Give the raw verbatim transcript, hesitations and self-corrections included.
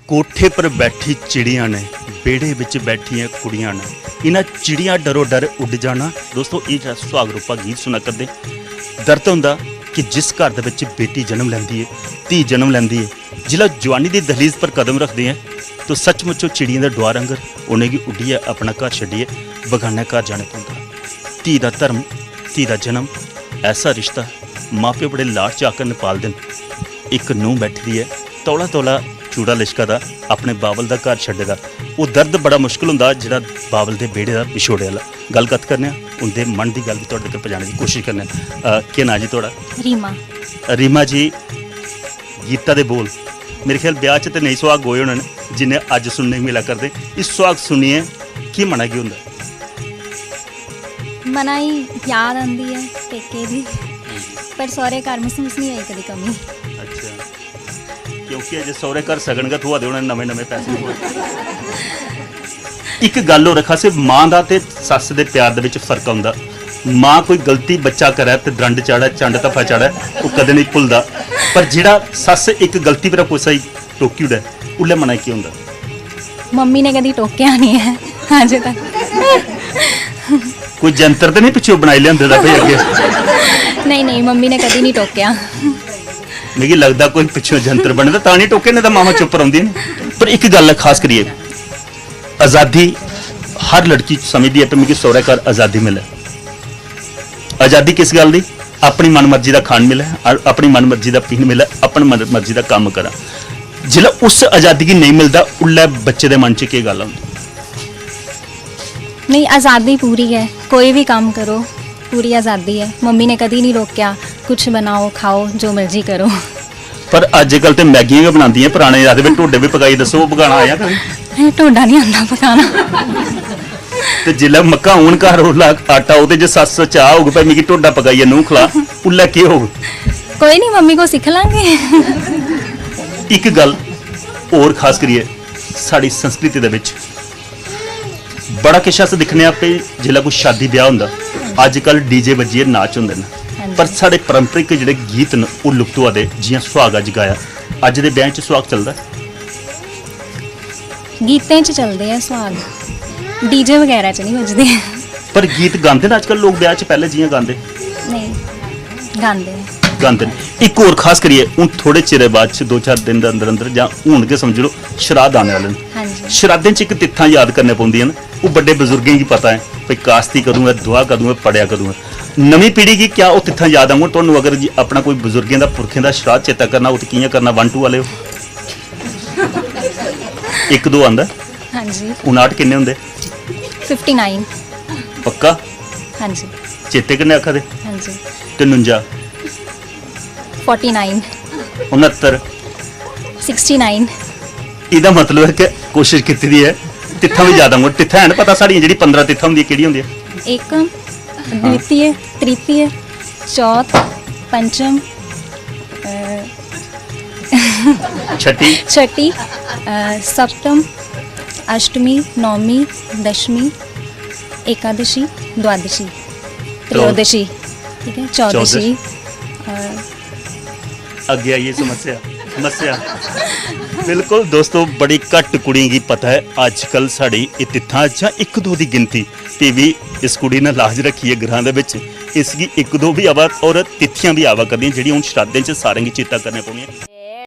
कोठे पर बैठी चिड़ियां ने, बेड़े बिच बैठियां कुड़ियां ने, इन्हां चिड़ियां डरो डर उड्ड जाना। दोस्तो, एह् जेह्ड़ा सुहाग रूपा गीत सुना करदे, दर्द होंदा कि जिस घर दे बिच बेटी जन्म लैंदी ऐ, धी जन्म लैंदी ऐ, जिसलै जवानी दी दहलीज पर कदम रखदे ऐ, तो सचमुच ओह् चिड़ियें दे डुआर आंगर उ'नेंगी उड्डियै अपना घर छड्डियै बगान्नै घर जाने पौंदा। धी दा धर्म, धी दा जन्म, ऐसा रिश्ता, मां प्यो बड़े लाड चाऽ कन्नै पालदे न। इक नूंह् बैठी दी ऐ, तौला तौला चूड़ा लिशका दा, अपने बाबल दा घर छड्डे दा। ओह् दर्द बड़ा मुश्कल होंदा जेह्ड़ा बाबल दे बेह्ड़े दा, विछोड़े आह्ला। गल्ल कत्थ करने आं, उं'दे मन दी गल्ल बी थुआढ़े तगर पजाने दी कोशश करने आं। अ, केह् नांऽ जी थुआढ़ा? रीमा। रीमा जी, गीता दे बोल, मेरे ख्याल ब्याह् च ते नेईं सुहाग गोए होने न जिन्ने अज्ज सुनने गी मिला करदे। इस सुहाग सुनियै केह् मना गी होंदा? मना गी याद आंदी ऐ पेके दी, पर सौह्रे घर मसूस निं होई कदी कमी। अच्छा, क्योंकि अज्ज सौह्रे घर सगन गै थ्होआ दे होने, नमें नमें पैसे थ्होए। इक गल्ल होर आखा, सिर्फ मां दा ते सस्स दे प्यार दे बिच फर्क औंदा। मां कोई गलती बच्चा करै ते द्रंड चाढ़ै, चंड धफ्फा चाढ़ै, ओह् कदें नेईं भुलदा। पर जेह्ड़ा सस्स इक गलती पर कुसै गी टोकी ओड़ै, उल्लै मनै च केह् होंदा? मम्मी ने कदी टोकेआ निं ऐ अज्ज तक। कोई जंतर ते निं पिच्छों बनाई लेआंदे दा भाई अग्गें? नेईं नेईं, मम्मी ने कदी निं टोकेआ। मिगी लगदा कोई पिच्छों जंतर बने दा, तां निं टोके, नेईं तां मावां चुप्प रौंह्दियां न। पर इक गल्ल ऐ खास करियै, आजादी हर लड़की समझदी ऐ कि मिगी सौह्रे घर आजादी मिलै। आजादी किस गल्ल दी? अपनी मनमर्जी दा खान मिलै, अ- अपनी मनमर्जी दा पीन मिलै, अपनी मनमर्जी दा कम्म करां। जिसलै उस आजादी गी नेईं मिलदा, उल्लै बच्चे दे मन च केह् गल्ल औंदी? नेईं, आजादी पूरी ऐ, कोई बी कम्म करो, पूरी आजादी ऐ। मम्मी ने कदी निं रोकेआ, कुछ बनाओ, खाओ, जो मर्जी करो। पर अज्जकल ते मैगियां गै बनांदियां, पराने आखदे, "वे ढोडे बी पकाई दस्सो, ओह् पकाना आया कदें?" असें ढोडा निं आंदा पकाना। ते जिसलै मक्कां होन घर, उसलै आटा, ओह्दे च सस्स चाह् होग, "भाई, मिगी ढोडा पकाइयै नूंह् खला," उल्लै केह् होग? कोई निं, मम्मी को सिक्ख लांगे। इक गल्ल होर खास करियै साढ़ी संस्कृति दे बिच बड़ा किश अस दिक्खने आं कि जिसलै कोई शादी ब्याह् होंदा, अज्जकल डीजे बज्जियै नाच होंदे न, हां जी। पर साढ़े पारंपरिक जेह्ड़े गीत न, ओह् लुप्त होआ दे। जि'यां सुहाग अज्ज गाया, अज्ज दे ब्याहें च सुहाग चलदा ऐ? गीतें च चलदे ऐ सुहाग, डीजे बगैरा च निं बजदे। पर गीत गांदे न अज्जकल लोक ब्याह् च, पैह्ले जि'यां गांदे? नेईं, गांदे ऐ। गांदे न। इक होर खास करियै हून थोह्ड़े चिरै बाद च, दो चार दिन दे अंदर अंदर, जां हून गै समझी लैओ, श्राद्ध आने आह्ले न। हां जी। श्राद्धें च इक तित्थां याद करने पौंदियां न, ओह् बड्डे बजुर्गें गी पता ऐ भई कास्ती कदूं ऐ, दुआ कदूं ऐ, पड़ेआ कदूं ऐ। नमीं पीढ़ी गी क्या ओह् तित्थां याद आङन? तुहानू अगर जी अपना कोई बजुर्गें दा, पुरखें दा श्राद्ध चेता करना होग ते कि'यां करना? One two आह्ले ओ? इक दो आंदा? हां जी। उनाट किन्ने होंदे? Fifty nine. पक्का? हां जी। चेते कन्नै आखा दे? हां जी। ते नुंजा? Forty nine. उनहत्तर। Sixty nine. एह्दा मतलब ऐ कि कोशिश कीती दी ऐ तित्थां बी ज्यादा होङन। तित्थां हैन पता साढ़ियां जेह्ड़ी पंदरां तित्थां होंदियां, केह्ड़ी होंदियां? एकम, द्वितीय, तृतीय, चौथ, पंचम, अ, छठी। छठी, अ, सप्तम, अष्टमी, नौमी, दशमी, एकादशी, द्वादशी, त्रयोदशी, ठीक है, चौदशी। अ, अग्गें आई गेई समस्या, समस्या। बिल्कुल दोस्तो, बड़ी घट्ट कुड़ियें गी पता ऐ अज्जकल साढ़ी एह् तित्थां जां इक दो दी गिनती, फ्ही बी इस कुड़ी ने लाज रक्खी ऐ ग्रां दे बिच, इसगी इक दो बी आवा और तिथियां बी आवा करदियां जेह्ड़ियां हून श्राद्धें च सारें गी चेता करने पौनियां।